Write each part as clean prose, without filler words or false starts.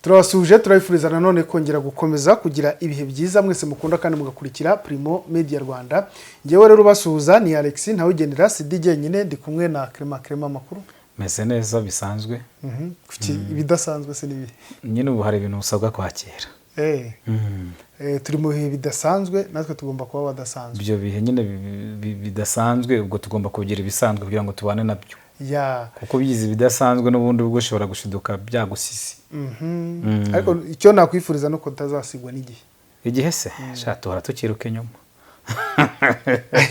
Turabasuhuje, turabifuriza nanone kongera gukomeza kugira ibihe byiza mwese mukunda kandi mugakurikira Primo Media Rwanda. Ngewe rero ubasuhuza ni Alex Ntawugendera, sidi jyenyine, ndi kumwe na Clement. Clement, amakuru? Meze neza bisanzwe. Kuki ibidasanzwe se nibi? Nyine ubu hari ibintu usabwa kwakira. Turi mu bihe bidasanzwe, natwe tugomba kuba badasanzwe. Ibyo bihe nyine bidasanzwe, ubwo tugomba kugira ibisanzwe kugira ngo tubane nabyo, kuko bigize ibidasanzwe n'ubundi ubwo ushobora gushiduka byagusize. Ariko icyo nakwifuriza ni uko utazasigwa n'igihe. Igihe se sha, tuhora tukiruka inyuma.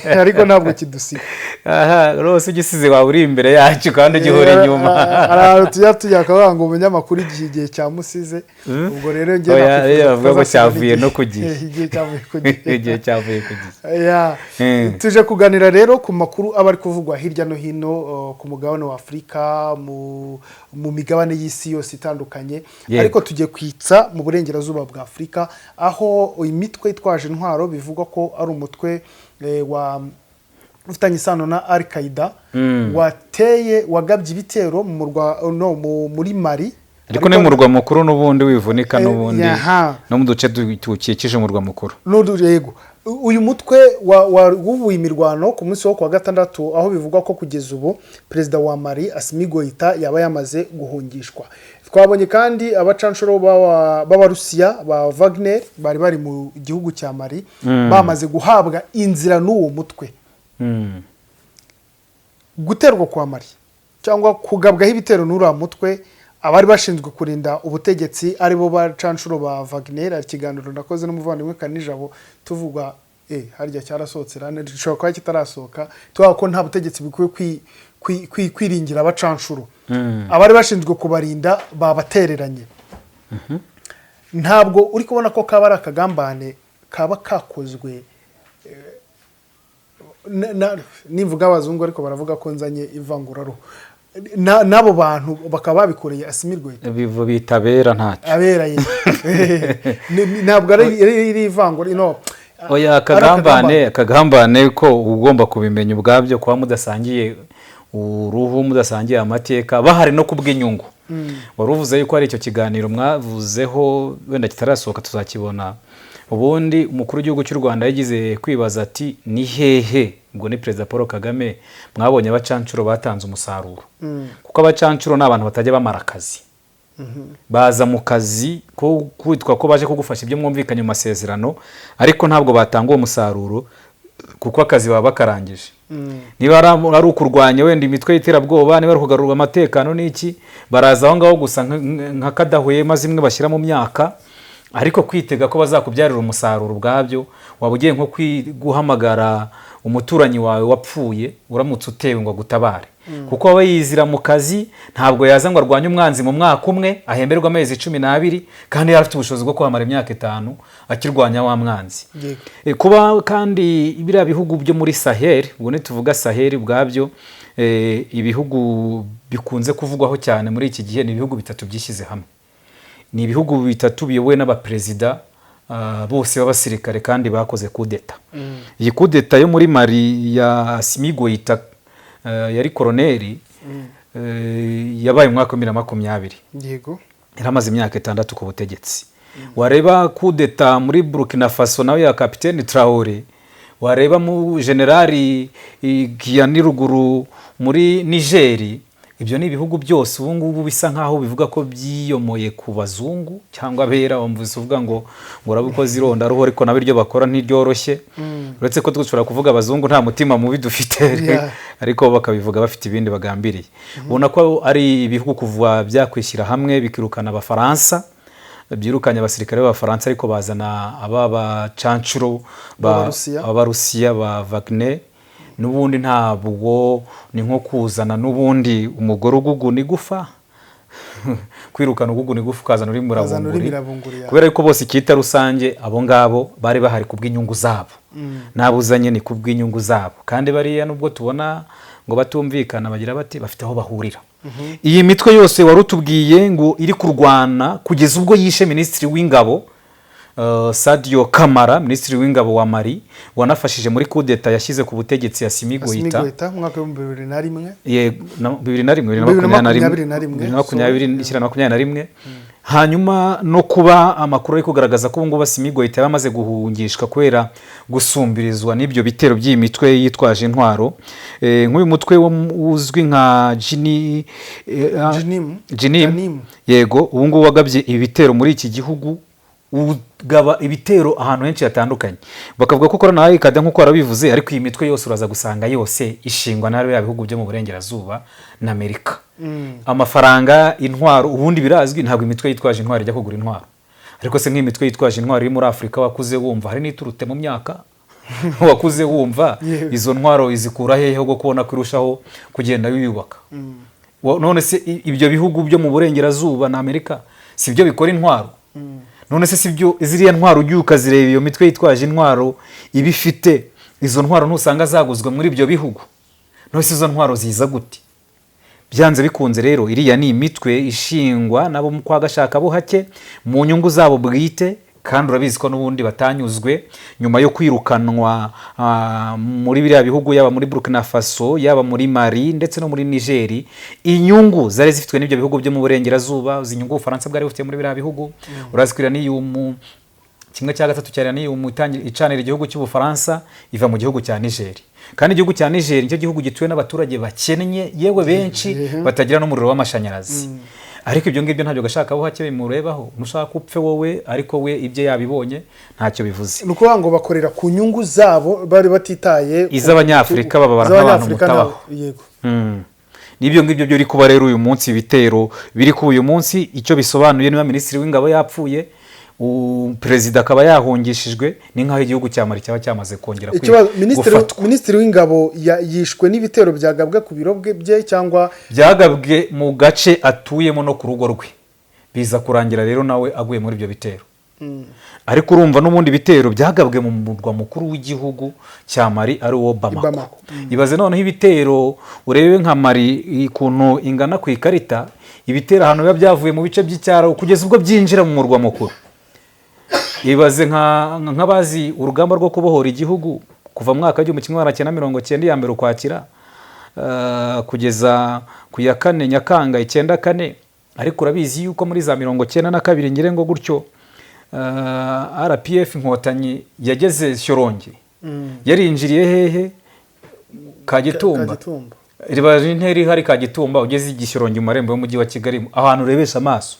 Ariko ntabwo kidusiga. Aha rwose ugisize waba uri imbere yacu kandi ugihora inyuma. Hari ahantu tujya bakavuga ngo umunyamakuru igihe cyamusize. Ubwo rero njye Oya, nakwifuriza rero bavuga ko kutazasigwa cyavuye n'igihe. no ku gihe. Igihe cyavuye ku gihe. Igihe cyavuye ku gihe. Tuje kuganira rero ku makuru aba ari kuvugwa hirya no hino ku mugabane wa Afurika, mu migabane y'isi yose itandukanye. Ariko tugiye kwitsa mu burengerazuba bwa Afurika, aho imitwe itwaje intwaro bivugwa ko ari umutwe wa ufitanye isano na Al Qaeda wateye, wagabye ibitero mu murwa, no, muri Mali. Ariko ni murwa mukuru n'ubundi wivunika, n'ubundi no mu duce dukikije umurwa mukuru. Yego, uyu mutwe wubuye imirwano ku munsi wo kuwa gatandatu, aho bivugwa ko kugeza ubu perezida wa Mali, Assimi Goïta, yaba yamaze guhungishwa. Twabonye kandi abacanshuro b'Abarusiya ba Wagner bari mu gihugu cya Mali bamaze guhabwa inzira n'uwo mutwe. Guterwa kwa Mali cyangwa kugabwaho ibitero n'uriya mutwe, abari bashinzwe kurinda ubutegetsi aribo bacanshuro ba Wagner. Hari ikiganiro nakoze n'umuvandimwe Kanijabo tuvuga, harya cyarasohotse rane, gishobora kuba kitarasohoka, tuvuga ko nta butegetsi bukwiye kwiringira abacanshuro. Abari bashinzwe kubarinda babatereranye. Ntabwo uri kubona ko kaba ari akagambane kaba kakozwe nimvuga abazungu, ariko baravuga ko nzanye ivanguraruhu, n'abo bantu bakaba babikoreye Assimi Goïta? Bitabera ntacyo. Abera ye. Ntabwo ari ivangura, no. Oya, Ari akagambane ko ugomba kubimenya ubwabyo, kuba mudasangiye uruhu, mudasangiye amateka, bahari no kubw'inyungu. Wari uvuze yuko hari icyo kiganiro mwavuzeho, wenda kitarasohoka, tuzakibona. Ubundi umukuru w'igihugu cy'u Rwanda yagize kwibaza ati: "Ni hehe?" Ubwo ni Perezida Paul Kagame. Mwabonye abacancuro batanze umusaruro, kuko abacancuro ni abantu batajya bamara akazi. Baza mu kazi ko kwitwa ko baje kugufasha ibyo mwumvikanye mu masezerano, ariko ntabwo batanga uwo musaruro, kuko akazi baba bakarangije. Niba ari ukurwanya wenda imitwe y'iterabwoba, niba ari ukugarura amatekano n'iki, baraza aho ngaho gusa nka kadahwema zimwe bashyira mu myaka. Ariko kwitega ko bazakubyarira umusaruro ubwabyo, waba ugiye nko guhamagara umuturanyi wawe wapfuye uramutse utewe ngo agutabare, kuko aba yizira mu kazi. Ntabwo yaza ngo arwanye umwanzi mu mwaka umwe, ahemberwe amezi 12, kandi yari afite ubushobozi bwo kuhamara imyaka 5 akirwanya wa mwanzi. Kuba kandi biriya bihugu byo muri Sahel, ubwo nituvuga Sahel ubwabyo, ibihugu bikunze kuvugwaho cyane muri iki gihe ni ibihugu bitatu byishyize hamwe. Ni ibihugu bitatu biyobowe n'abaperezida bose b'abasirikare kandi bakoze kudeta. Iyi kudeta yo muri Mali ya Assimi Goïta, yari koroneri, yabaye mu mwaka wa 2020. Yari amaze imyaka 6 ku butegetsi. Wareba kudeta muri Burkina Faso nawe ya kapiteni Traore, wareba mu generali Giyani ruguru muri Nigeri. Ibyo ni ibihugu byose ubu ngubu bisa nkaho bivuga ko byiyomoye ku bazungu cyangwa abera. Wumvise uvuga ngo urabikoze irondaruhu, ariko nabo iryo bakora ntiryoroshye, uretse ko dushobora kuvuga abazungu nta mutima mubi dufite, ariko bo bakabivuga bafite ibindi bagambiriye. Ubona ko ari ibihugu kuva byakwishyira hamwe bikirukana Abafaransa, byirukanye abasirikare b'Abafaransa, ariko bazana aba bacancuro B'Abarusiya. Abarusiya ba Wagner. N'ubundi ntabwo ni nko kuzana n'ubundi umugore uguguna igufa, kwirukana uguguna igufa ukazana uri Ukazana uri murabunguri. Mirabunguri, ya. Kubera yuko bose icyita rusange, abo ngabo bari bahari ku bw'inyungu zabo, n'abuzanye ni ku bw'inyungu zabo. Kandi bariya nubwo tubona ngo batumvikana, bagira bati bafite aho bahurira. Iyi mitwe yose wari utubwiye ngo iri kurwana kugeza ubwo yishe minisitiri w'ingabo. Sadio Kamara, minisitiri w'ingabo wa Mali, wanafashije muri kudeta yashyize ku butegetsi Assimi Assimi Goïta. Goïta mu mwaka w'2001. Yego, 2001, 2021, 2021, 2020, 2021. Hanyuma no kuba amakuru ari kugaragaza ko ubu ngubu Assimi Goïta yaba amaze guhungishwa kubera gusumbirizwa n'ibyo bitero by'iyi mitwe yitwaje intwaro. Nk'uyu mutwe uzwi nka Jini Jinim. Jinim. Janim. Yego, ubu ngubu wagabye ibitero muri iki gihugu, ugaba ibitero ahantu henshi hatandukanye, bakavuga ko ukorana na Al-Qaeda nk'uko warabivuze. Ariko iyi mitwe yose uraza gusanga yose ishingwa na biriya bihugu byo mu burengerazuba na Amerika. Amafaranga, intwaro, ubundi birazwi, ntabwo imitwe yitwaje intwaro ijya kugura intwaro. Ariko se nk'iyi mitwe yitwaje intwaro iri muri Afurika wakuze wumva, hari n'iturute mu myaka wakuze wumva, izo ntwaro izikura hehe bwo kubona ko irushaho kugenda yiyubaka? None se ibyo bihugu byo mu burengerazuba na Amerika si byo bikora intwaro? None se si byo ziriya ntwaro ugiye ukazireba, iyo mitwe yitwaje intwaro iba ifite izo ntwaro, ntusanga zaguzwe muri ibyo bihugu? None se izo ntwaro ziza gute? Byanze bikunze rero iriya ni imitwe ishingwa nabo kwa gashakabuhake mu nyungu zabo bwite, kandi urabizi ko n'ubundi batanyuzwe nyuma yo kwirukanwa muri biriya bihugu, yaba muri Burkina Faso, yaba muri Mali ndetse no muri Niger. Inyungu zari zifitwe n'ibyo bihugu byo mu burengerazuba, izi nyungu Ubufaransa bwari bufite muri biriya bihugu, urazi ko uranium, 1/3 cya uranium icanira igihugu cy'Ubufaransa iva mu gihugu cya Niger, kandi igihugu cya Niger nicyo gihugu gituwe n'abaturage bakennye, yewe benshi batagira n'umuriro w'amashanyarazi. Ariko ibyo ngibyo ntabyo gashakabuhake bimurebaho. Nushaka upfe wowe, ariko we ibyo yabibonye, ntacyo bivuze. Ni ukuvuga ngo bakorera ku nyungu zabo, bari batitaye Iz'Abanyafurika, bababara nk'abantu iz'Abanyafurika mutabaho. Yego. N'ibyo ngibyo byo biri kuba rero uyu munsi, ibitero biri kuba uyu munsi, icyo bisobanuye, niba minisitiri w'ingabo yapfuye, perezida akaba yahungishijwe, ni nk'aho igihugu cya Mali cyaba cyamaze kongera Ikibazo, minisitiri gufatwa. Minisitiri w'ingabo yishwe n'ibitero byagabwe ku biro bye cyangwa? Byagabwe mu gace atuyemo no ku rugo rwe, biza kurangira rero nawe aguye muri ibyo bitero. Ariko urumva n'ubundi bitero byagabwe mu murwa mukuru w'igihugu cya Mali, ari wo Bamako. Bamako. Ibaze noneho ibitero, urebe nka Mali ukuntu ingana ku ikarita, ibitero ahantu biba byavuye mu bice by'icyaro kugeza ubwo byinjira mu murwa mukuru. Ibaze nk'abazi urugamba rwo kubohora igihugu kuva mu mwaka w'1990, 1 Ukwakira, kugeza ku ya 4 Nyakanga 94. Ariko urabizi yuko muri za 92, ngire ngo gutyo, RPF Inkotanyi yageze Shyorongi, yarinjiriye hehe? Kagitumba. Kagitumba. Riba intera ihari Kagitumba, ugeze i Gishyorongi mu marembo y'umujyi wa Kigali, ahantu urebesha amaso.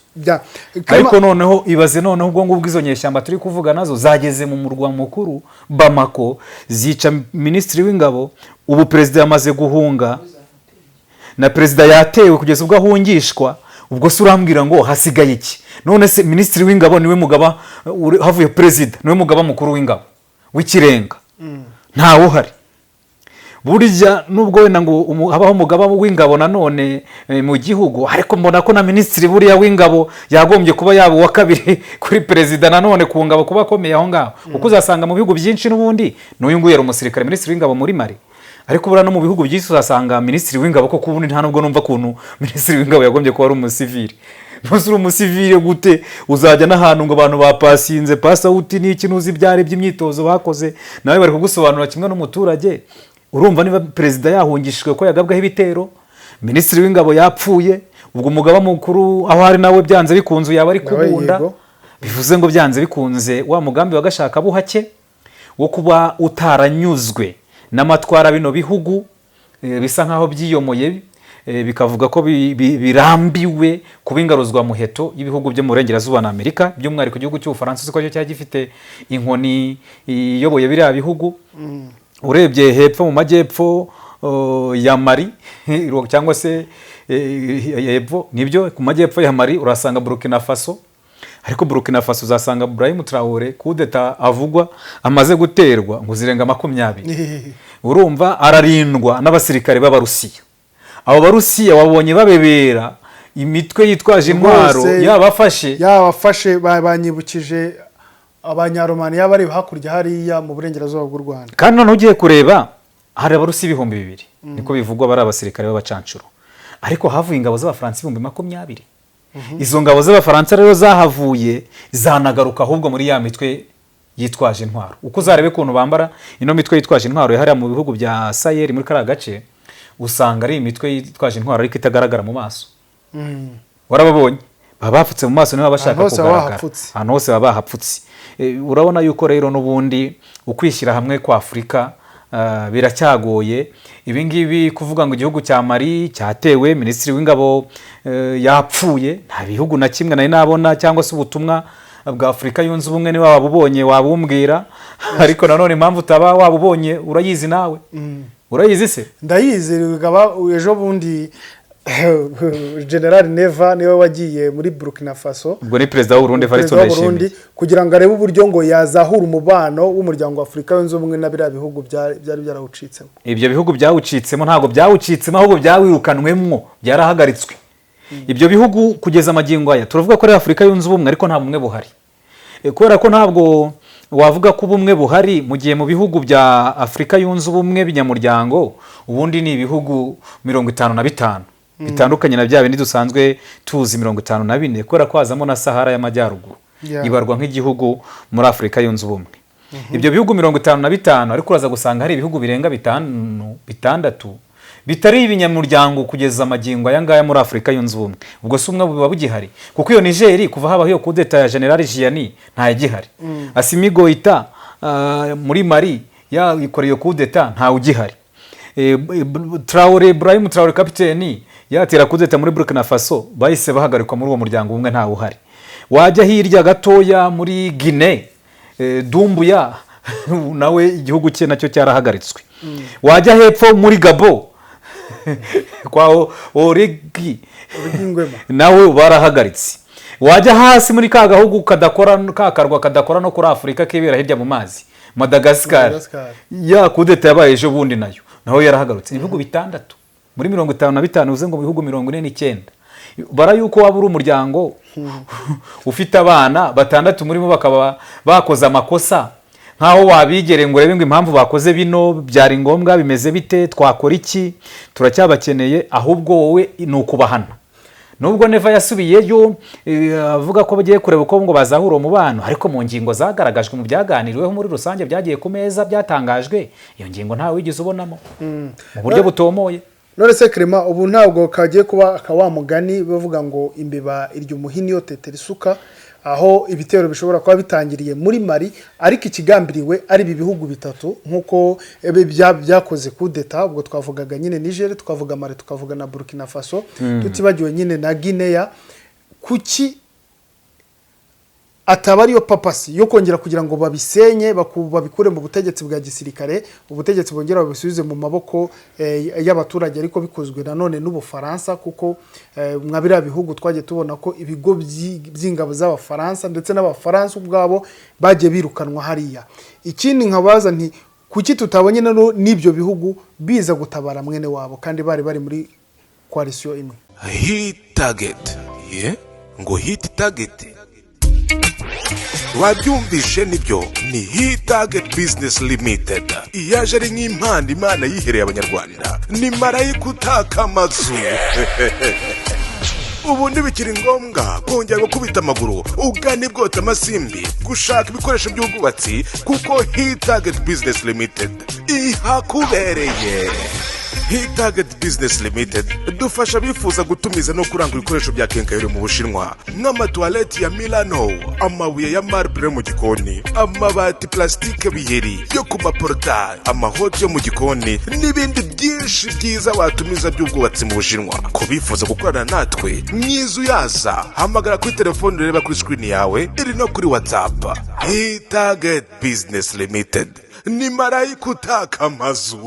Ariko noneho ibaze noneho ubwo ngubwo izo nyeshyamba turi kuvuga nazo zageze mu murwa mukuru Bamako, zica minisitiri w'ingabo. Ubu perezida yamaze guhunga, na perezida yatewe kugeza ubwo ahungishwa. Ubwo se urambwira ngo hasigaye iki? None se minisitiri w'ingabo niwe mugaba, havuye perezida niwe mugaba mukuru w'ingabo w'ikirenga, ntawe uhari. Burya nubwo wenda ngo habaho umugaba w'ingabo nanone mu gihugu, ariko mbona ko na minisitiri buriya w'ingabo yagombye kuba yaba uwa kabiri kuri perezida nanone ku ngabo, kuba akomeye aho ngaho, kuko uzasanga mu bihugu byinshi n'ubundi n'uyu nguyu yari umusirikare, minisitiri w'ingabo muri Mali. Ariko buriya no mu bihugu byinshi uzasanga minisitiri w'ingabo koko, ubundi nta nubwo numva ukuntu minisitiri w'ingabo yagombye kuba ari umusivili. Ntuzi uri umusivile gute uzajya n'ahantu ngo abantu bapasinze pass out n'iki, ntuzi ibyari by'imyitozo bakoze, nawe bari kugusobanurira kimwe n'umuturage? Urumva niba perezida yahungishijwe ko yagabwaho ibitero, minisitiri w'ingabo yapfuye, ubwo umugaba mukuru aho ari nawe byanze bikunze yaba ari Nawe kubunda. Bivuze ngo byanze bikunze wa mugambi wa gashakabuhake wo kuba utaranyuzwe n'amatwara bino bihugu, bisa nkaho byiyomoye, bikavuga ko birambiwe kuba ingaruzwamuheto y'ibihugu byo mu burengerazuba na Amerika, by'umwihariko igihugu cy'Ubufaransa, uzi ko cyo cyari gifite inkoni iyoboye biriya bihugu. Urebye hepfo mu majyepfo ya Mali, cyangwa se hepfo nibyo ku majyepfo ya Mali, urasanga Burkina Faso. Ariko Burkina Faso uzasanga Ibrahim Traore, kudeta avugwa amaze guterwa ngo zirenga 20, urumva ararindwa n'abasirikare b'Abarusiya. Abo Barusiya wabonye babebera imitwe yitwaje intwaro. Rwose, yabafashe. Yabafashe, banyibukije Abanyaromani bari hakurya hariya mu burengerazuba bw'u Rwanda. Kandi noneho ugiye kureba, hari Abarusiya 2000, niko bivugwa, bari abasirikare b'abacancuro, ariko havuye ingabo z'Abafaransa 20,000. Izo ngabo z'Abafaransa rero zahavuye zanagaruka ahubwo muri ya mitwe yitwaje intwaro. Uko uzarebe ukuntu bambara ino mitwe yitwaje intwaro hariya mu bihugu bya Sahel, muri kariya gace, usanga ari imitwe yitwaje intwaro ariko itagaragara mu maso. Warababonye, baba bapfutse mu maso, niba bashaka Ahantu hose baba kugaragara. bahapfutse. Ahantu hose baba bahapfutse. Urabona yuko rero n'ubundi ukwishyira hamwe kwa Afurika biracyagoye. Ibi ngibi kuvuga ngo igihugu cya Mali cyatewe, minisitiri w'ingabo yapfuye, nta bihugu na kimwe nari nabona cyangwa se ubutumwa bwa Afurika Yunze Ubumwe. Niba wabubonye wabumbwira, ariko nanone impamvu utaba wabubonye urayizi nawe, urayizi se? Ndayizi. Bikaba ejo bundi General Neva niwe wagiye muri Burkina Faso. Ubwo ni perezida w'Uburundi, Evariste Perezida w'Uburundi, Ndayishimiye. kugira ngo arebe uburyo ngo yazahura umubano w'Umuryango wa Afurika Yunze Ubumwe na biriya bihugu byari byarawucitsemo. Ibyo bihugu byawucitsemo ntabwo byawucitsemo, ahubwo byawirukanwemwo, byarahagaritswe. Ibyo bihugu kugeza amagingo aya turavuga ko ari Afurika Yunze Ubumwe, ariko nta bumwe buhari. Kubera ko ntabwo wavuga ko ubumwe buhari mu gihe mu bihugu bya Afurika Yunze Ubumwe binyamuryango ubundi ni ibihugu 55, bitandukanye na bya bindi dusanzwe tuzi 54, kubera ko hazamo na Sahara y'Amajyaruguru, ibarwa nk'igihugu muri Afurika Yunze Ubumwe. Ibyo bihugu 55, ariko uraza gusanga hari ibihugu birenga bitanu, bitandatu bitari ibinyamuryango kugeza amagingo aya ngaya muri Afurika Yunze Ubumwe. Ubwo si ubumwe buba bugihari, kuko iyo Nigeri kuva habaho iyo kudeta ya General Tchiani ntayigihari. Assimi Goïta muri Mali yakoreye iyo kudeta, ntawe ugihari. Traore, Ibrahim Traore kapiteni, yatera kudeta muri Burkina Faso, bahise bahagarikwa muri uwo muryango umwe, ntawe uhari. Wajya hirya gatoya muri Guinea, Doumbouya nawe igihugu cye nacyo cyarahagaritswe. Wajya hepfo muri Gabon kwa Oligui Nguema. Nawe barahagaritse. Wajya hasi muri ka gahugu kadakora, ka karwa kadakora no kuri Afurika, kibera hirya mu mazi, Madagascar, Madagascar. Ya kudeta yabaye ejo bundi nayo naho yarahagarutse. Ibihugu bitandatu muri 55, bivuze ngo mu bihugu 49, bara yuko waba uri umuryango ufite abana batandatu, muri bo bakaba bakoze amakosa, nk'aho wabigere ngo urebe ngo impamvu bakoze bino byari ngombwa, bimeze bite, twakora iki, turacyabakeneye, ahubwo wowe ni ukubahana. Nubwo Neva yasubiyeyo avuga ko bagiye kureba uko ngo bazahura umubano, ariko mu ngingo zagaragajwe mu byaganiriweho muri rusange, byagiye ku meza, byatangajwe, iyo ngingo ntawe wigeze ubonamo mu buryo butomoye. None se Clement, ubu ntabwo kagiye kuba aka wa mugani bavuga ngo imbeba irya umuhini yo tetera isuka, aho ibitero bishobora kuba bitangiriye muri Mali, ariko ikigambiriwe ari ibi bihugu bitatu nk'uko byakoze kudeta? Ubwo twavugaga nyine Niger, tukavuga Mali, tukavuga na Burkina Faso, tutibagiwe nyine na Guinea. Kuki ataba ariyo purpose yo kongera kugira ngo babisenye, babikure mu butegetsi bwa gisirikare, ubutegetsi bongera babisubize mu maboko y'abaturage, ariko bikozwe nanone n'Ubufaransa? Kuko mwa biriya bihugu twagiye tubona ko ibigo by'ingabo z'Abafaransa ndetse n'Abafaransa ubwabo bagiye birukanwa hariya. Ikindi nkabaza nti kuki tutabonye n'ibyo bihugu biza gutabara mwene wabo kandi bari bari muri coalition imwe? Hit Target ye ngo Hit Target, wabyumvishe nibyo, ni Hit Target Business Limited iyaje ari nk'impano Imana yihereye Abanyarwanda. Ni marayika utaka amazu. Ubu ntibikiri ngombwa kongera gukubita amaguru ugana ibwota amasimbi gushaka ibikoresho by'ubwubatsi, kuko Hit Target Business Limited ihakubereye. Hit Target Business Limited dufasha abifuza gutumiza no kurangura ibikoresho bya quincaillerie mu Bushinwa, nk'amatuwarete ya Milano, amabuye ya marble mu gikoni, amabati plastique biheri yo ku maportail, amahoti yo mu gikoni n'ibindi byinshi byiza watumiza by'ubwubatsi mu Bushinwa. Ku bifuza gukorana natwe mwiza uyaza, hamagara kuri telefone ureba kuri screen yawe, iri no kuri WhatsApp. Hit Target Business Limited ni marayika utaka amazu.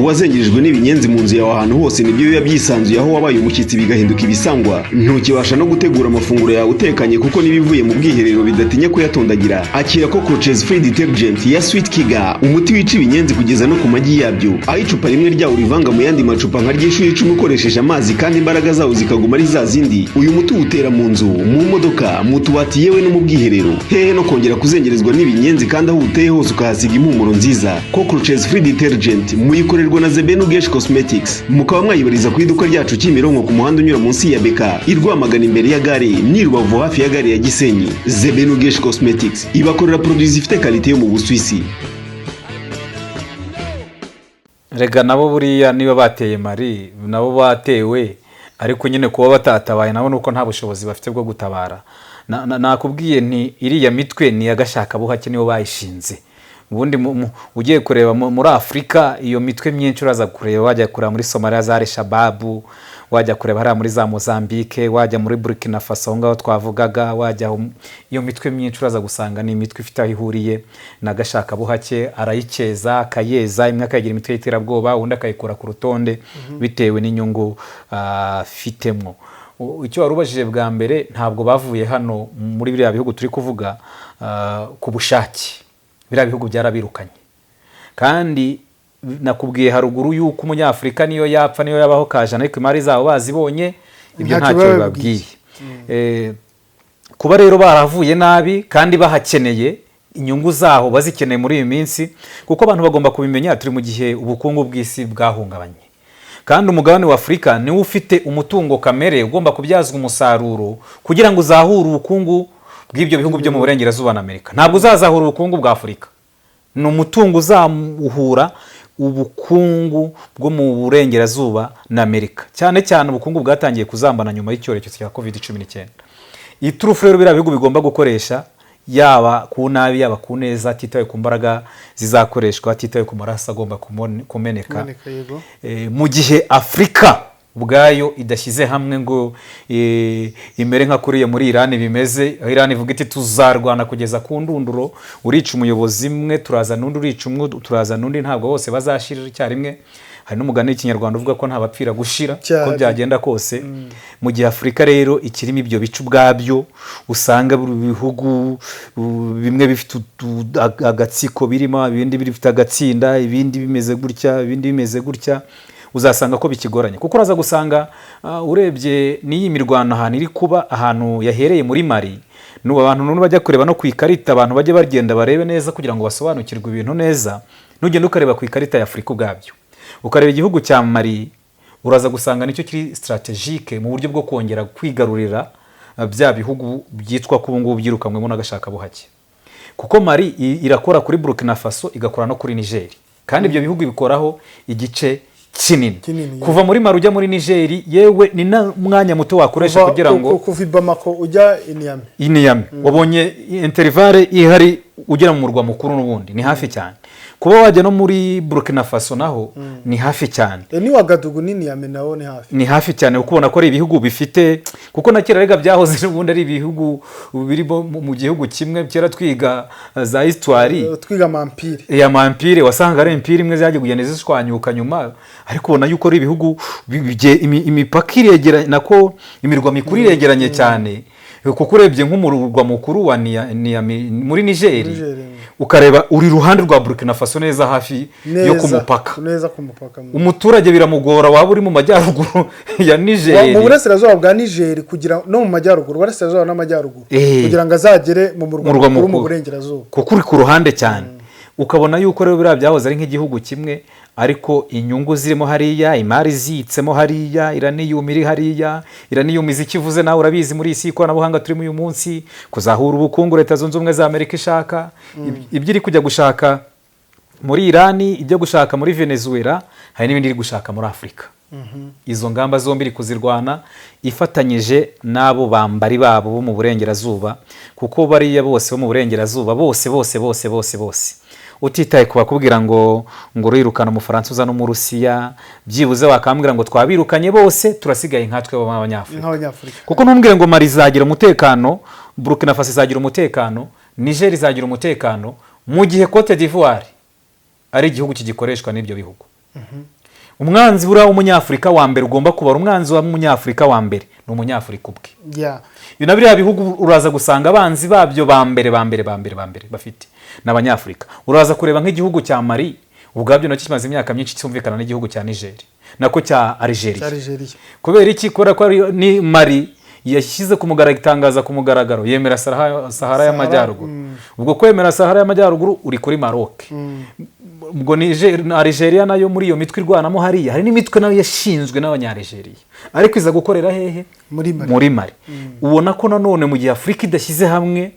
Wazengerejwe n'ibinyenzi mu nzu yawe ahantu hose, nibyo biba byisanzuye aho wabaye umushyitsi bigahinduka ibisangwa. Ntukibasha no gutegura amafunguro yawe utekanye, kuko n'ibivuye mu bwiherero bidatinya kuyatondagira. Akira Cockroaches Free Detergent ya Sweet Kiga, umuti wica ibinyenzi kugeza no ku magi yabyo, aho icupa rimwe ryawo urivanga mu yandi macupa nka ry'inshuro 10 ukoresheje amazi, kandi imbaraga zawo zikaguma ari za zindi. Uyu muti uwutera mu nzu, mu modoka, mu tubati, yewe no mu bwiherero. Hehe no kongera kuzengerezwa n'ibinyenzi, kandi aho uteye hose ukahasiga impumuro nziza. Cockroaches Free Detergent muyikoresha. Mukabikorerwa na Zebenu Gesh Cosmetics, mukaba mwayibariza ku iduka ryacu Kimironko, ku muhanda unyura munsi ya Beka, i Rwamagana imbere ya gare, n'i Rubavu hafi ya gare ya Gisenyi. Zebenu Gesh Cosmetics ibakorera produits zifite qualité yo mu Busuwisi. Rega nabo buriya niba bateye Mali, nabo batewe, ariko nyine kuba batatabaye nabo nuko nta bushobozi bafite bwo gutabara. Nakubwiye nti iriya mitwe ni iy'agashakabuhake, nibo bayishinze. Ubundi ugiye kureba muri Afurika, iyo mitwe myinshi uraza kureba, wajya kureba muri Somaliya za Al-Shabaab, wajya kureba hariya muri za Mozambique, wajya muri Burkina Faso aho ngaho twavugaga, wajya iyo mitwe myinshi uraza gusanga ni imitwe ifite aho ihuriye na gashakabuhake. Arayikeza akayeza, imwe akayigira imitwe y'iterabwoba, undi akayikura ku rutonde bitewe n'inyungu afitemo. Icyo wari ubajije bwa mbere, ntabwo bavuye hano muri biriya bihugu turi kuvuga ku bushake. Biriya bihugu byarabirukanye. Kandi nakubwiye haruguru yuko Umunyafurika niyo yapfa, niyo yabaho kajana, ariko imari zabo bazibonye, ibyo Ntacyo ntacyo biba. bibabwiye. Kuba rero baravuye nabi kandi bahakeneye inyungu zaho, bazikeneye muri iyi minsi, kuko abantu bagomba kubimenya, turi mu gihe ubukungu bw'isi bwahungabanye, kandi umugabane wa Afurika niwo ufite umutungo kamere ugomba kubyazwa umusaruro kugira ngo uzahure ubukungu bw'ibyo bihugu byo mu Burengerazuba na Amerika. Ntabwo uzazahura ubukungu bwa Afurika, ni umutungo uzamuhura ubukungu bwo mu Burengerazuba na Amerika, cyane cyane ubukungu bwatangiye kuzambana nyuma y'icyorezo cya COVID-19. Iyi turufu rero biriya bihugu bigomba gukoresha, yaba ku nabi, yaba ku neza, hatitawe ku mbaraga zizakoreshwa, hatitawe ku maraso agomba kumeneka. Kumeneka, yego. Mu gihe Afurika ubwayo idashyize hamwe ngo imere nka kuriya muri Irani bimeze, aho Irani ivuga iti: "Tuzarwana kugeza ku ndunduro, urica umuyobozi imwe turazana undi, urica umwe turazana undi, ntabwo bose bazashirira icyarimwe." Hari n'umugani w'Ikinyarwanda uvuga ko nta bapfira gushira, uko byagenda kose. Mu gihe Afurika rero ikirimo ibyo bice ubwabyo, usanga buri bihugu bimwe bifite agatsiko birimo, ibindi bifite agatsinda, ibindi bimeze gutya, ibindi bimeze gutya, uzasanga ko bikigoranye. Kuko uraza gusanga urebye n'iyi mirwano ahantu iri kuba, ahantu yahereye muri Mali, n'ubu abantu none bajya kureba no ku ikarita, abantu bajye bagenda barebe neza kugira ngo basobanukirwe ibintu neza. Nugenda ukareba ku ikarita ya Afurika ubwabyo, ukareba igihugu cya Mali, uraza gusanga nicyo kiri stratégique mu buryo bwo kongera kwigarurira bya bihugu byitwa ko ubu ngubu byirukanywemo n'agashakabuhake. Kuko Mali irakora kuri Burkina Faso, igakora no kuri Niger, kandi ibyo bihugu bikoraho igice kinini. Kinini. Kuva muri Mali ujya muri Niger, yewe ni n'umwanya muto wakoresha kugira ngo Kuva i Bamako ujya i Niamey. I Niamey wabonye intervalle ihari ugera mu murwa mukuru, n'ubundi ni hafi cyane. Kuba wajya no muri Burkina Faso naho ni hafi cyane. Ni Ouagadougou ni Niamey naho ni hafi. Ni hafi cyane, kuko ubona ko ari ibihugu bifite, kuko na kera rega byahoze n'ubundi ari ibihugu birimo mu gihugu kimwe. Kera twiga za histoire, Twiga ama empire. Ya ma empire, wasanga ari empire imwe zagiye kugenda zishwanyuka nyuma, ariko ubona yuko ari ibihugu imipaka iregeranye, nako imirwa mikuru iregeranye cyane. Kuko urebye nk'umurwa mukuru wa Niamey muri Niger, Niger, ukareba uri iruhande rwa Burkina Faso neza, hafi yo ku mupaka. Neza ku mupaka. Umuturage biramugora, waba uri mu majyaruguru ya Niger, Mu burasirazuba bwa Niger kugira no mu majyaruguru, burasirazuba n'amajyaruguru, kugira ngo azagere mu murwa Murwa mukuru mu mukuru. burengerazuba. Kuko uri ku ruhande cyane. Ukabona yuko rero biriya byahoze ari nk'igihugu kimwe, ariko inyungu zirimo hariya, imari zitsemo hariya, uranium iri hariya, uranium izi ikivuze nawe urabizi muri iyi si y'ikoranabuhanga turimo uyu munsi, kuzahura ubukungu Leta Zunze Ubumwe za Amerika ishaka, ibyo iri kujya gushaka muri Irani, ibyo gushaka muri Venezuela, hari n'ibindi iri gushaka muri Afurika. Izo ngamba zombi iri kuzirwana ifatanyije n'abo bambari babo bo mu Burengerazuba, kuko bariya bose bo mu Burengerazuba, bose bose bose bose bose, utitaye ku bakubwira ngo urirukana Umufaransa uza n'Umurusiya, byibuze wakambwira ngo twabirukanye bose, turasigaye nkatwe b'Abanyafurika. Nk'Abanyafurika. Kuko ntumbwire ngo Mali izagira umutekano, Burkina Faso izagira umutekano, Niger izagira umutekano, mu gihe Cote d'Ivoire ari igihugu kigikoreshwa n'ibyo bihugu. Umwanzi buriya w'Umunyafurika wa mbere, ugomba kubara umwanzi w'Umunyafurika wa mbere ni Umunyafurika ubwe. Ibi na biriya bihugu uraza gusanga abanzi babyo ba mbere ba mbere ba mbere ba mbere bafite ni Abanyafurika. Uraza kureba nk'igihugu cya Mali ubwabyo, nacyo kimaze imyaka myinshi cyumvikana n'igihugu cya Niger, nako cya Algeria. Cya Algeria. Kubera iki? Kubera ko ni Mali yashyize ku mugaragaro, itangaza ku mugaragaro, yemera Sahara y'Amajyaruguru. Ubwo kwemera Sahara y'Amajyaruguru, uri kuri Maroc. Ubwo Algeria nayo muri iyo mitwe irwanamo hariya, hari n'imitwe nayo yashinzwe n'Abanyalgeria ariko iza gukorera hehe? Muri Mali. Muri Mali. Ubona ko nanone mu gihe Afurika idashyize hamwe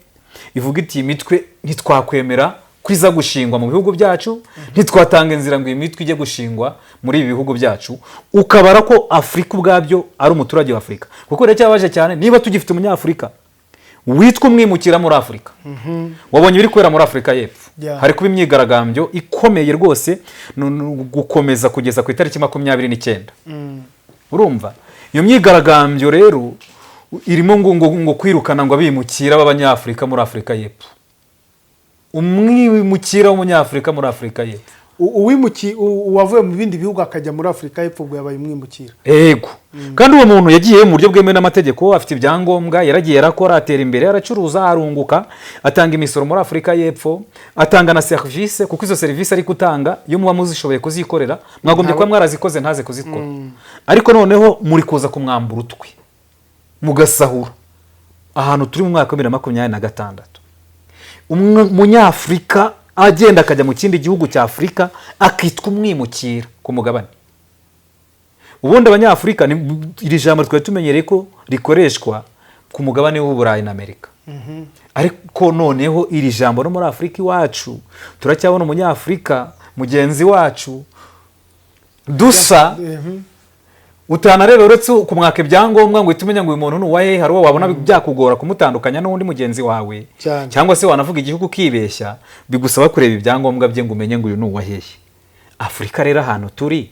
ivuga iti iyi mitwe ntitwakwemera ko iza gushingwa mu bihugu byacu, ntitwatanga inzira ngo iyi mitwe ijye gushingwa muri ibi bihugu byacu, ukabara ko Afurika ubwabyo ari umuturage wa Afurika. Kuko biracyabaje cyane niba tugifite Umunyafurika witwa umwimukira muri Afurika. Wabonye ibiri kubera muri Afurika y'Epfo. Hari kuba imyigaragambyo ikomeye rwose, gukomeza kugeza ku itariki 29. Urumva iyo myigaragambyo rero irimo ngo kwirukana ngo abimukira b'Abanyafurika muri Afurika y'Epfo, umwimukira w'Umunyafurika muri Afurika y'Epfo. Uwavuye mu bindi bihugu akajya muri Afurika y'Epfo ubwo yabaye umwimukira. Yego, kandi uwo muntu yagiye mu buryo bwemewe n'amategeko, afite ibyangombwa, yaragiye arakora, atera imbere, aracuruza, arunguka, atanga imisoro muri Afurika y'Epfo, atanga na serivisi, kuko izo serivisi ari gutanga iyo muba muzishoboye kuzikorera mwagombye kuba mwarazikoze, ntaze kuzikora. Ariko noneho muri kuza kumwambura utwe mugasahura. Ahantu turi mu mwaka wa 2026, Umunyafurika agenda akajya mu kindi gihugu cya Afurika akitwa umwimukira ku mugabane. Ubundi Abanyafurika, iri jambo twari tumenyereye ko rikoreshwa ku mugabane w'Uburayi na Amerika, ariko noneho iri jambo no muri Afurika iwacu turacyabona Umunyafurika mugenzi wacu dusa utanareba, uretse kumwaka ibyangombwa ngo uhite umenya ngo uyu muntu ni uwa hehe. Hari uwo wabona byakugora kumutandukanya n'undi mugenzi wawe, cyangwa se wanavuga igihugu ukibeshya, bigusaba kureba ibyangombwa bye ngo umenye ngo uyu ni uwa hehe. Afurika rero ahantu turi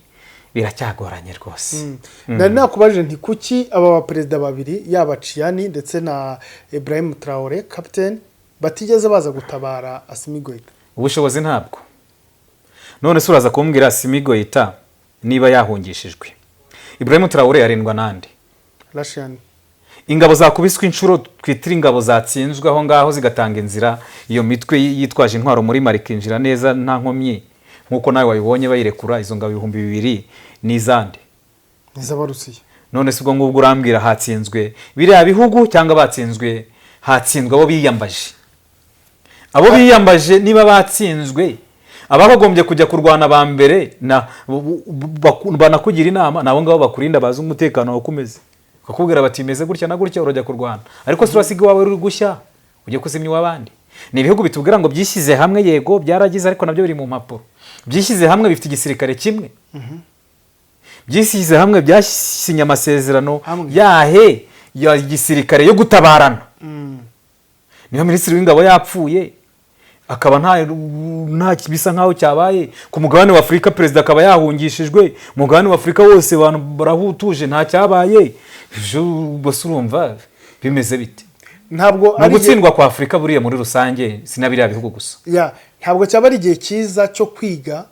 biracyagoranye rwose. Nari nakubajije nti kuki aba baperezida babiri, yaba Tchiani ndetse na Ibrahim Traore captain, batigeze baza gutabara Assimi Goïta? Ubushobozi ntabwo. None se uraza kumbwira Assimi Goïta niba yahungishijwe, Ibrahim Traore yarindwa nande? Russian. Ingabo zakubiswe inshuro, twitira ingabo zatsinzwe aho ngaho, zigatanga inzira iyo mitwe yitwaje intwaro muri Mali ikinjira neza nta nkomyi, nk'uko nawe wabibonye bayirekura, izo ngabo 2000 ni izande? Iz'Abarusiya. None se ubwo ngubwo urambwira hatsinzwe biriya bihugu cyangwa batsinzwe, hatsinzwe abo biyambaje? Abo biyambaje niba batsinzwe, abagombye kujya kurwana ba mbere na banakugira inama ni abo ngabo bakurinda, bazi umutekano wawe uko umeze, bakakubwira bati bimeze gutya na gutya, urajya kurwana, ariko si urasiga iwawe ruri gushya ujye kuzimya uw'abandi. Ni ibihugu bitubwira ngo byishyize hamwe, yego byaragize, ariko nabyo biri mu mpapuro. Byishyize hamwe, bifite igisirikare kimwe, byishyize hamwe, byasinye amasezerano Hamwe. yahe ya gisirikare yo gutabarana. Niba minisitiri w'ingabo yapfuye akaba nta bisa nkaho cyabaye ku mugabane wa Afurika, perezida akaba yahungishijwe, umugabane wa Afurika wose abantu barahutuje nta cyabaye, ejo ubwo se urumva bimeze bite? Ntabwo Ni ari igihe- ugutsindwa kwa Afurika buriya muri rusange, si na biriya bihugu gusa. Ya, ntabwo cyaba ari igihe cyiza cyo kwiga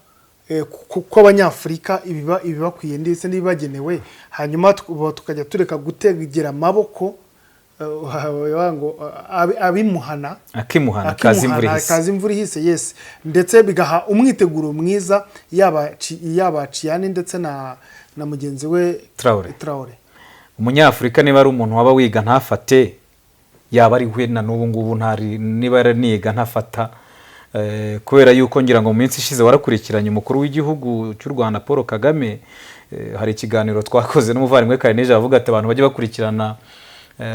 kw'Abanyafurika ibibakwiye ndetse n'ibibagenewe, hanyuma tukajya tureka gutegera amaboko ngo abimuhana Akimuhana kaza imvura ihise. Kaza imvura ihise, yes, ndetse bigaha umwiteguro mwiza yaba Tchiani ndetse na mugenzi we Traore. Traore. Umunyafurika niba ari umuntu waba wiga ntafate, yaba ari we na n'ubu ngubu ntari, niba yaraniga ntafata, kubera yuko ngira ngo mu minsi ishize warakurikiranye umukuru w'igihugu cy'u Rwanda Paul Kagame, hari ikiganiro twakoze n'umuvandimwe Karinije avuga ati abantu bajye bakurikirana,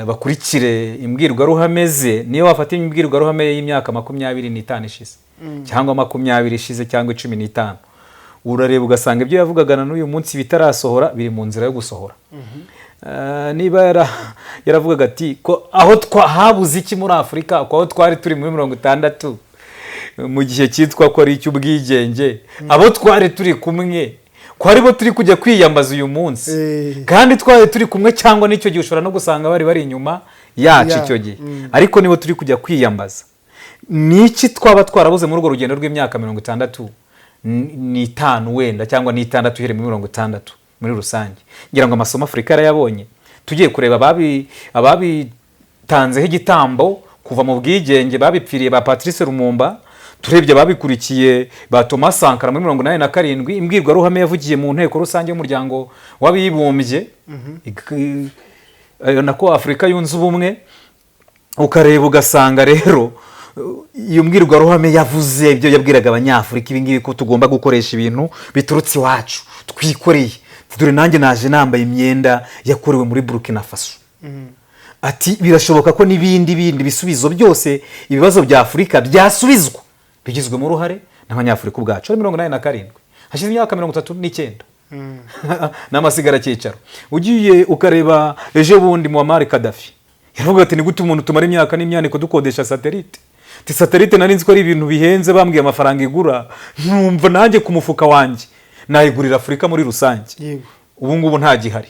bakurikire imbwirwaruhame ze. Niyo wafata imbwirwaruhame y'imyaka 25 ishize cyangwa 20 ishize cyangwa 15, urareba ugasanga ibyo yavugaga na n'uyu munsi bitarasohora, biri mu nzira yo gusohora. Niba yaravugaga ati ko aho habuze iki muri Afurika, ko aho twari turi muri 60 mu gihe cyitwa ko ari icy'ubwigenge, abo twari turi kumwe ko aribo turi kujya kwiyambaza uyu munsi, kandi twari turi kumwe, cyangwa n'icyo gihe ushobora no gusanga bari bari inyuma yacu icyo gihe, ariko nibo turi kujya kwiyambaza. Ni iki twaba twarabuze muri urwo rugendo rw'imyaka 65 wenda cyangwa n'itandatu uhereye muri 60 muri rusange? Ngira ngo amasomo Afurika yarayabonye. Tugiye kureba ababitanzeho igitambo kuva mu bwigenge, babipfiriye ba Patrice Lumumba, turebye ababikurikiye ba Thomas Sankara muri 87, imbwirwaruhame yavugiye mu nteko rusange y'Umuryango w'Abibumbye, nako Afurika Yunze Ubumwe, ukareba ugasanga rero Iyo mbwirwaruhame yavuze ibyo yabwiraga Abanyafurika, ibi ngibi, ko tugomba gukoresha ibintu biturutse iwacu twikoreye. Dore nanjye naje nambaye imyenda yakorewe muri Burkina Faso. Ati birashoboka ko n'ibindi bindi bisubizo byose, ibibazo bya Afurika byasubizwa bigizwemo uruhare n'Abanyafurika ubwacu. Ari 87, hashize imyaka 39 n'amasigara cyicaro. Ugiye ukareba ejo bundi Muammar Gaddafi yaravuga ati: "Ni gute umuntu tumara imyaka n'imyaniko dukodesha satellite?" Ati: "Satellite nari nzi ko ari ibintu bihenze, bambwiye amafaranga igura, nkumva nanjye ku mufuka wanjye nayigurira Afurika muri rusange." Ubu ngubu nta gihari.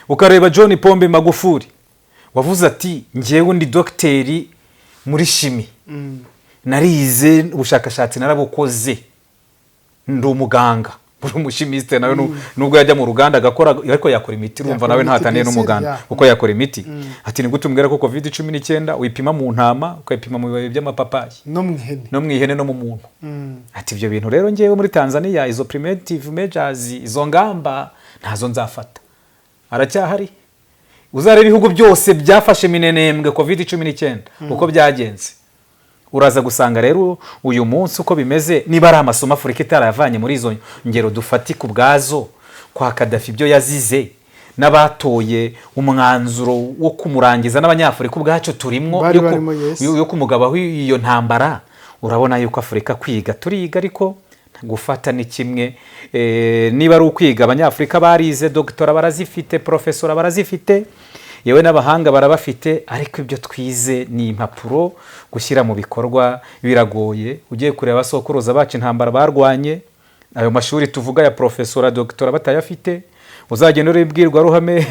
Ukareba John Pombe Magufuli wavuze ati: "Njyewe ndi dogiteri muri chimie, narize, ubushakashatsi narabukoze, ndi umuganga." Uri umuchimiste nawe, nubwo yajya mu ruganda agakora, ariko yakora imiti, urumva Yakora nawe imiti, ntataniye bien sûr, n'umuganda, kuko yakora imiti. Ati: "Ni gute umbwira ko COVID-19 uyipima mu ntama, ukayipima mu bibabi by'amapapayi, no mu ihene, no mu ihene, no mu muntu?" Ati: "Ibyo bintu rero ngewe muri Tanzania, izo preventive measures, izo ngamba ntazo nzafata." Aracyahari. Uzareba ibihugu byose byafashe minenembwe COVID-19 uko byagenze, uraza gusanga rero uyu munsi uko bimeze. Niba ari amasomo Afurika itarayavanye muri izo ngero dufatika ubwazo, kwa Kadafi ibyo yazize n'abatoye umwanzuro wo kumurangiza, n'Abanyafurika ubwacu turimo Bari barimo, yes. yo kumugabaho iyo ntambara. Urabona yuko Afurika kwiga turiga, ariko gufata ni kimwe. Niba ari ukwiga, Abanyafurika barize, dogitora barazifite, porofesora barazifite, yewe n'abahanga barabafite, ariko ibyo twize ni impapuro, gushyira mu bikorwa biragoye. Ugiye kureba abasokuruza bacu, intambara barwanye, ayo mashuri tuvuga ya porofesora, dogitora batayafite. Uzagenda ureba imbwirwaruhame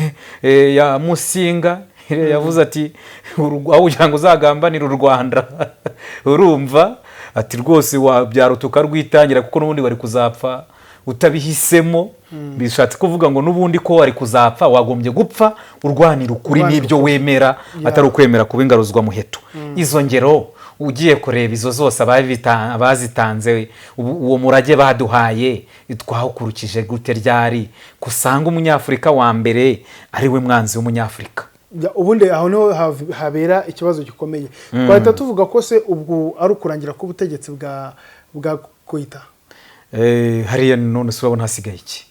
ya Musinga yavuze ati: "Aho kugira ngo uzagambanire u Rwanda," urumva, ati: "Rwose wabyara tukarwitangira, kuko n'ubundi wari kuzapfa utabihisemo." Bishatse kuvuga ngo n'ubundi ko wari kuzapfa, wagombye gupfa urwanira ukuri Urwanira n'ibyo ukuri. wemera, atari ukwemera kuba ingaruzwa muheto. Izo ngero ugiye kureba izo zose, abazitanze, uwo murage baduhaye twawukurikije gute? Ryari kusanga Umunyafurika wa mbere ari we mwanzi w'Umunyafurika? Ubundi aho niho habera ikibazo gikomeye. Twahita tuvuga ko se ubwo ari ukurangira k'ubutegetsi bwa Goïta? Hariya none se urabona hasigaye iki?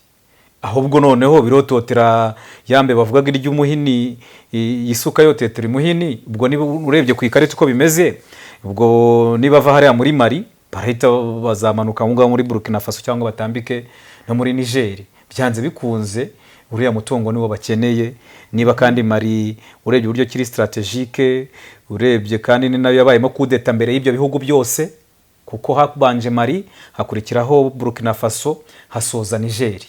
Ahubwo noneho birototera yambe bavugaga iry'umuhini, isuka yotetera imuhini. Ubwo niba urebye ku ikarita uko bimeze, ubwo niba ava hariya muri Mali, barahita bazamanuka aho ngaho muri Burkina Faso cyangwa batambike no muri Niger. Byanze bikunze uriya mutungo niwo bakeneye. Niba kandi Mali urebye uburyo kiri stratégique, urebye kandi ni nayo yabayemo kudeta mbere y'ibyo bihugu byose, kuko habanje Mali, hakurikiraho Burkina Faso, hasoza Niger.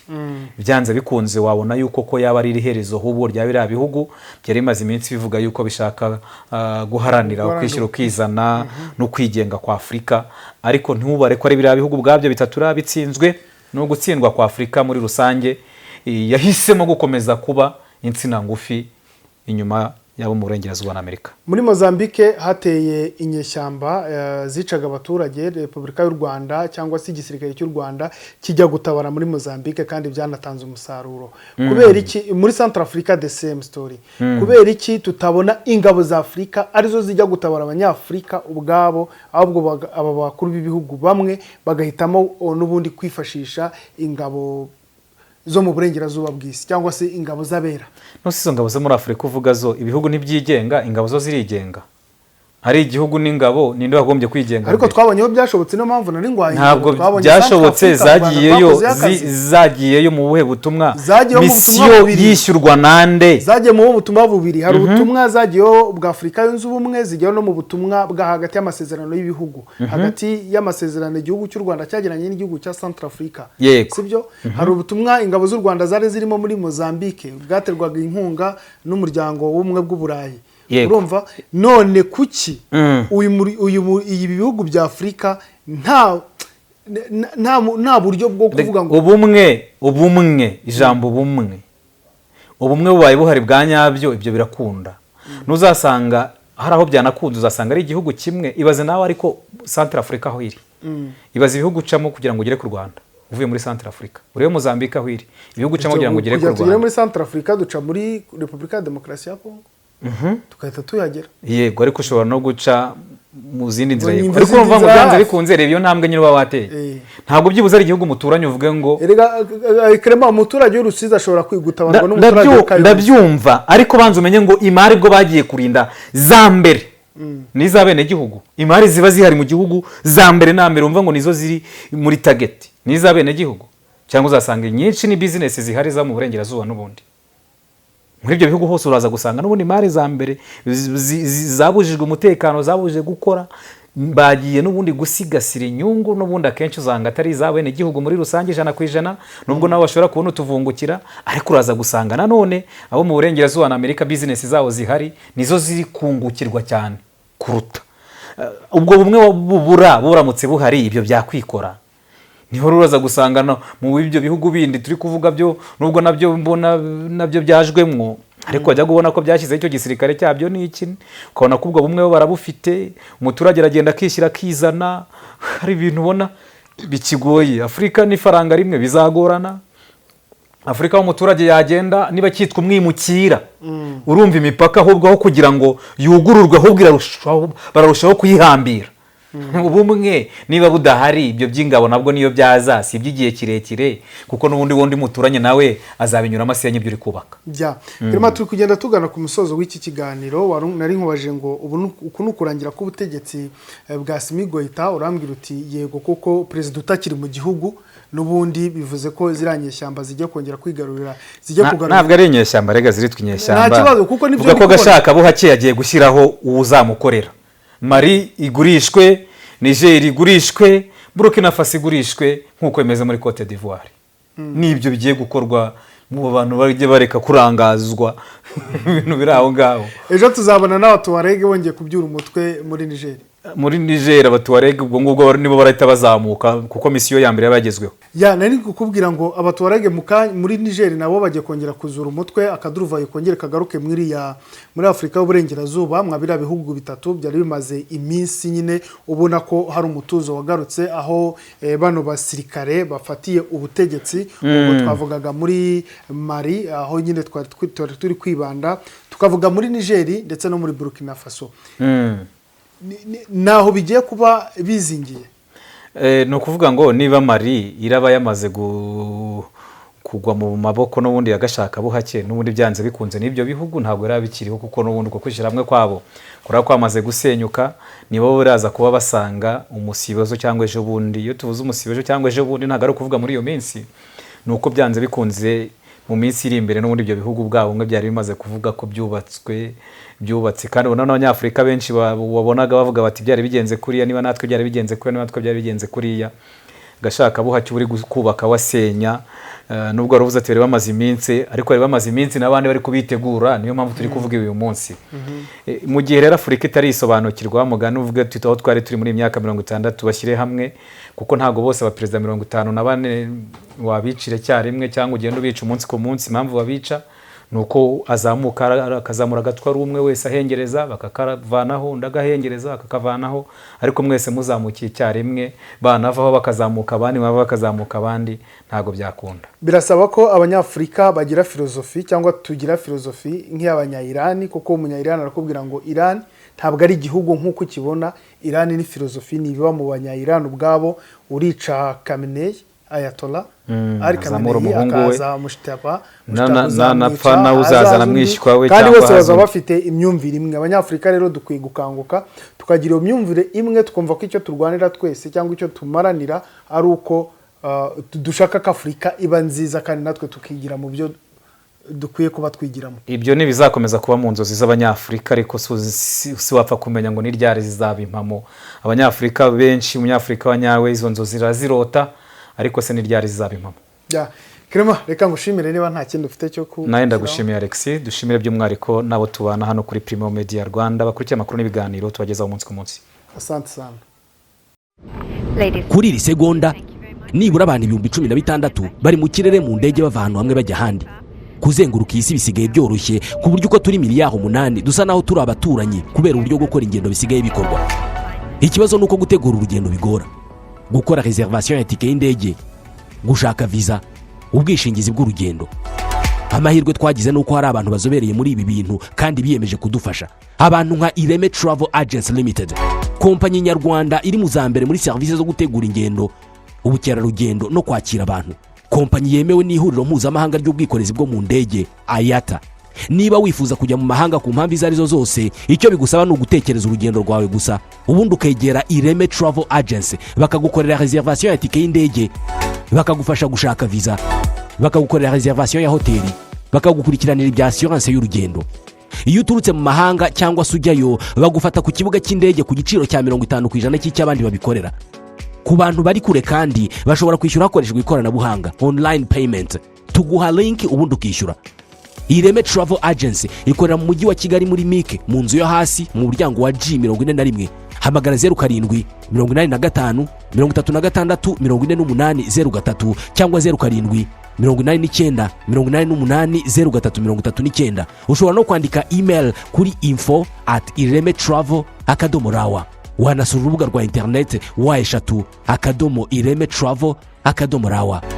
Byanze bikunze wabona yuko ko yaba ari iherezo ahubwo rya biriya bihugu byari bimaze iminsi bivuga yuko bishaka guharanira Guharanira ukwishyira ukizana no kwigenga kwa Afurika. Ariko ntubare ko ari biriya bihugu ubwabyo bitatu bitsinzwe, no gutsindwa kwa Afurika muri rusange, yahisemo gukomeza kuba insina ngufi inyuma y'abo mu burengerazuba na Amerika. Muri Mozambique hateye inyeshyamba zicaga abaturage. Repubulika y'u Rwanda cyangwa se igisirikare cy'u Rwanda kijya gutabara muri Mozambique, kandi byanatanze umusaruro. Kubera iki muri Central Africa the same story? Kubera iki tutabona ingabo za Afurika arizo zijya gutabara Abanyafurika ubwabo, ahubwo aba bakuru b'ibihugu bamwe bagahitamo n'ubundi kwifashisha ingabo zo mu burengerazuba bw'isi cyangwa se ingabo z'abera? Nose izo ngabo zo muri Afurika uvuga zo, ibihugu ntibyigenga? Ingabo zo zirigenga? Ari igihugu n'ingabo, ninde wagombye kwigenga Ariko mbere? Twabonye aho byashobotse, niyo mpamvu nari ngwaye. Ntabwo Twabonye byashobotse. Central Africa, u Rwanda Zagiyeyo rwakozeyo akazi. Zagiyeyo mu buhe butumwa? Zagiyeyo mu butumwa Misiyo bubiri. yishyurwa nande? Zagiye mu butumwa bubiri. Hari ubutumwa zagiyeho bwa Afurika Yunze Ubumwe, zijyaho no mu butumwa bwa hagati y'amasezerano y'ibihugu, hagati y'amasezerano igihugu cy'u Rwanda cyagiranye n'igihugu cya Central Africa. Sibyo? Hari ubutumwa ingabo z'u Rwanda zari zirimo muri Mozambique, bwaterwaga inkunga n'Umuryango w'Ubumwe bw'Uburayi. Urumva none kuki ibi bihugu bya Afurika nta buryo bwo kuvuga ngo Ubumwe, ubumwe, ijambo ubumwe, ubumwe bubaye buhari bwa nyabyo, ibyo birakunda. Ntuzasanga hari aho byanakunze, uzasanga ari igihugu kimwe. Ibaze nawe, ariko Central Africa aho iri, ibaze ibihugu ucamo kugira ngo ugere ku Rwanda uvuye muri Central Africa. Urebe Mozambique aho iri, ibihugu ucamo kugira ngo ugere ku Kugira tugere Rwanda. muri Central Africa, duca muri Repubulika ya Demokarasi ya Kongo, tugahita tuhagera. Yego, ariko ushobora no guca Mu zindi nzira, Ngo yego. nyumva Ariko izindi urumva ngo nzira byanze hafi. bikunze, reba iyo ntambwe nyine uba wateye. Ntabwo byibuze ari igihugu muturanye uvuge ngo Erega Clement, umuturage w'Urusizi ashobora kwigutabarwa n'umuturage w'i Kayonza. Ndabyumva, ariko banza umenye ngo imari bwo bagiye kurinda za mbere ni iz'abenegihugu. Imari ziba zihari mu gihugu za mbere na mbere, wumva ngo nizo ziri muri target, ni iz'abenegihugu, cyangwa uzasanga inyinshi ni bizinesi zihari zo mu burengerazuba. N'ubundi muri ibyo bihugu hose uraza gusanga n'ubundi imari za mbere zabujijwe umutekano, zabujijwe gukora, bagiye n'ubundi gusigasira inyungu. N'ubundi akenshi usanga atari iz'abenegihugu muri rusange 100%, nubwo nabo bashobora kubona utuvungukira, ariko uraza gusanga nanone abo mu burengerazuba na Amerika, bizinesi zabo zihari nizo ziri kungukirwa cyane kuruta. Ubwo bumwe bubura buramutse buhari, ibyo byakwikora. Niho uraza gusanga no mu ibyo bihugu bindi turi kuvuga byo, nubwo nabyo mbona nabyo byajwemwo, ariko wajya kubona ko byashyizeho icyo gisirikare cyabyo n'iki, ukabona ko ubwo bumwe bo barabufite, umuturage aragenda akishyira akizana. Hari ibintu ubona bikigoye Afurika. N'ifaranga rimwe bizagorana Afurika, aho umuturage yagenda niba cyitwa umwimukira. Urumva imipaka ahubwo aho kugira ngo yugururwe, ahubwo bararushaho kuyihambira. Ubumwe niba budahari, ibyo by'ingabo nabwo niyo byaza si iby'igihe kirekire, kuko n'ubundi wundi muturanye nawe azabinyuramo asenye ibyo uri kubaka. Bya Clement, turi kugenda tugana ku musozo w'iki kiganiro. Nari nkubajije ngo ubu uku ni ukurangira k'ubutegetsi bwa Assimi Goïta, urambwira uti yego, kuko perezida utakiri mu gihugu n'ubundi bivuze ko ziriya nyeshyamba zijya kongera kwigarurira, zijya kugarura. Ntabwo ari inyeshyamba rega ziritwa inyeshyamba. Nta kibazo, kuko nibyo Vuga ko ndi kubona. gashaka buhake yagiye gushyiraho uzamukorera. Mali igurishwe, Niger igurishwe, Burkina Faso igurishwe, nk'uko bimeze muri Cote d'Ivoire. N'ibyo bigiye gukorwa mu bantu bajye bareka kurangazwa ibintu biri aho ngaho. Ejo tuzabona n'Abatuwarege bongeye kubyura umutwe muri Niger. Muri Niger Abatuwarege ubwo ngubwo nibo barahita bazamuka, kuko misiyo ya mbere yabagezweho. Ya, nari kukubwira ngo Abatuwarege muri Niger nabo bagiye kongera kuzura umutwe, akaduruvayo kongere kagaruke muri Afurika y'Uburengerazuba, mwa biriya bihugu bitatu byari bimaze iminsi nyine ubona ko hari umutuzo wagarutse, aho bano basirikare bafatiye ubutegetsi. Ubwo twavugaga muri Mali, aho nyine twari turi kwibanda, tukavuga muri Niger ndetse no muri Burkina Faso. Naho bigiye kuba bizingiye. Ni ukuvuga ngo niba Mali iraba yamaze kugwa mu maboko n'ubundi yagashaka buhake, n'ubundi byanze bikunze n'ibyo bihugu ntabwo yari bikiriho, kuko n'ubundi uko kwishyira hamwe kwabo kuraba kwamaze gusenyuka. Nibo baraza kuba basanga umusibozo cyangwa ejo bundi. Iyo tuvuze umusibozo cyangwa ejo bundi, ntabwo ari ukuvuga muri iyo minsi, ni uko byanze bikunze mu minsi iri imbere n'ubundi ibyo bihugu bwabo bumwe byari bimaze kuvuga ko byubatswe, byubatse. Kandi ubona n'Abanyafurika benshi wabonaga bavuga bati byari bigenze kuriya, niba natwe byari bigenze kuriya, niba natwe byari bigenze kuriya. Gashaka buhake uri kubaka wasenya. Nubwo wari uvuze ati bari bamaze iminsi, ariko bari bamaze iminsi n'abandi bari kubitegura, niyo mpamvu turi kuvuga ibi uyu munsi. Mu gihe rero Afurika itarisobanukirwa, mugani uvuge tuti aho twari turi muri iyi myaka 60, bashyire hamwe, kuko ntabwo bose abaperezida 54 wabicira icyarimwe cyangwa ugenda ubica umunsi ku munsi. Impamvu babica ni uko azamuka akazamura agatwe ari umwe wese ahengereza, bakakavanaho, undi agahengereza bakakavanaho, ariko mwese muzamukiye icyarimwe, banavaho bakazamuka abandi, bava bakazamuka abandi, ntabwo byakunda. Birasaba ko Abanyafurika bagira filozofi, cyangwa tugira filozofi nk'iy'Abanyayirani, kuko Umunyayirani arakubwira ngo Irani ntabwo ari igihugu nk'uko ukibona. Irani ni filozofi, ni ibiba mu Banyayirani ubwabo. Urica Khamenei, Ayatollah Ali Azamura Khamenei, umuhungu we. Akaza Mojtaba. Napfa nawe uzazana mwishywa we kandi cyangwa bose haza bazaba undi. bafite imyumvire imwe. Abanyafurika rero dukwiye gukanguka, tukagira iyo myumvire imwe, tukumva ko icyo turwanira twese cyangwa icyo tumaranira ari uko dushaka ko Afurika iba nziza, kandi natwe tukigira mu byo dukwiye kuba twigiramo. Ibyo ntibizakomeza kuba mu nzozi z'Abanyafurika, ariko si wapfa kumenya ngo ni ryari zizaba impamo. Abanyafurika benshi, Umunyafurika wa nyawe izo nzozi zirazirota, ariko se ni ryari zizaba impamo? Ya Clement, reka ngushimire niba nta kindi ufite cyo ku Nawe ndagushimiye Alexis. Dushimire by'umwihariko n'abo tubana hano kuri Primo Media Rwanda, bakurikiye amakuru n'ibiganiro tubagezaho umunsi ku munsi. Asante sana. Kuri iri segonda nibura abantu 16,000 bari mu kirere mu ndege, bava ahantu hamwe bajya ahandi. Kuzenguruka iyi si bisigaye byoroshye, ku buryo uko turi miliyari 8 dusa naho turi abaturanyi, kubera uburyo gukora ingendo bisigaye bikorwa. Ikibazo ni uko gutegura urugendo bigora: gukora réservation ya tike y'indege, gushaka viza, ubwishingizi bw'urugendo. Amahirwe twagize ni uko hari abantu bazobereye muri ibi bintu kandi biyemeje kudufasha, abantu nka Ireme Travel Agency Limited. Kompanyi nyarwanda iri mu za mbere muri serivisi zo gutegura ingendo, ubukerarugendo no kwakira abantu. Kompanyi yemewe n'Ihuriro Mpuzamahanga ry'Ubwikorezi bwo mu Ndege, IATA. Niba wifuza kujya mu mahanga ku mpamvu izo arizo zose, icyo bigusaba ni ugutekereza urugendo rwawe gusa, ubundi ukegera Ireme Travel Agency, bakagukorera réservation ya tike y'indege, bakagufasha gushaka viza, bakagukorera réservation ya hoteli, bakagukurikiranira ibya assurance y'urugendo. Iyo uturutse mu mahanga cyangwa se ujyayo, bagufata ku kibuga cy'indege ku giciro cya 50% cy'icy'abandi babikorera. Ku bantu bari kure kandi, bashobora kwishyura hakoreshejwe ikoranabuhanga, online payment. Tuguha link ubundi ukishyura. Ireme Travel Agency ikorera mu Mujyi wa Kigali, muri MIC, mu nzu yo hasi, mu muryango wa G 41. Hamagara 0785 36 48 03 cyangwa 0789 88 03 39. Ushobora no kwandika email kuri info@iremetravel.rw. Wanasura urubuga rwa interineti, www.iremetravel.rw.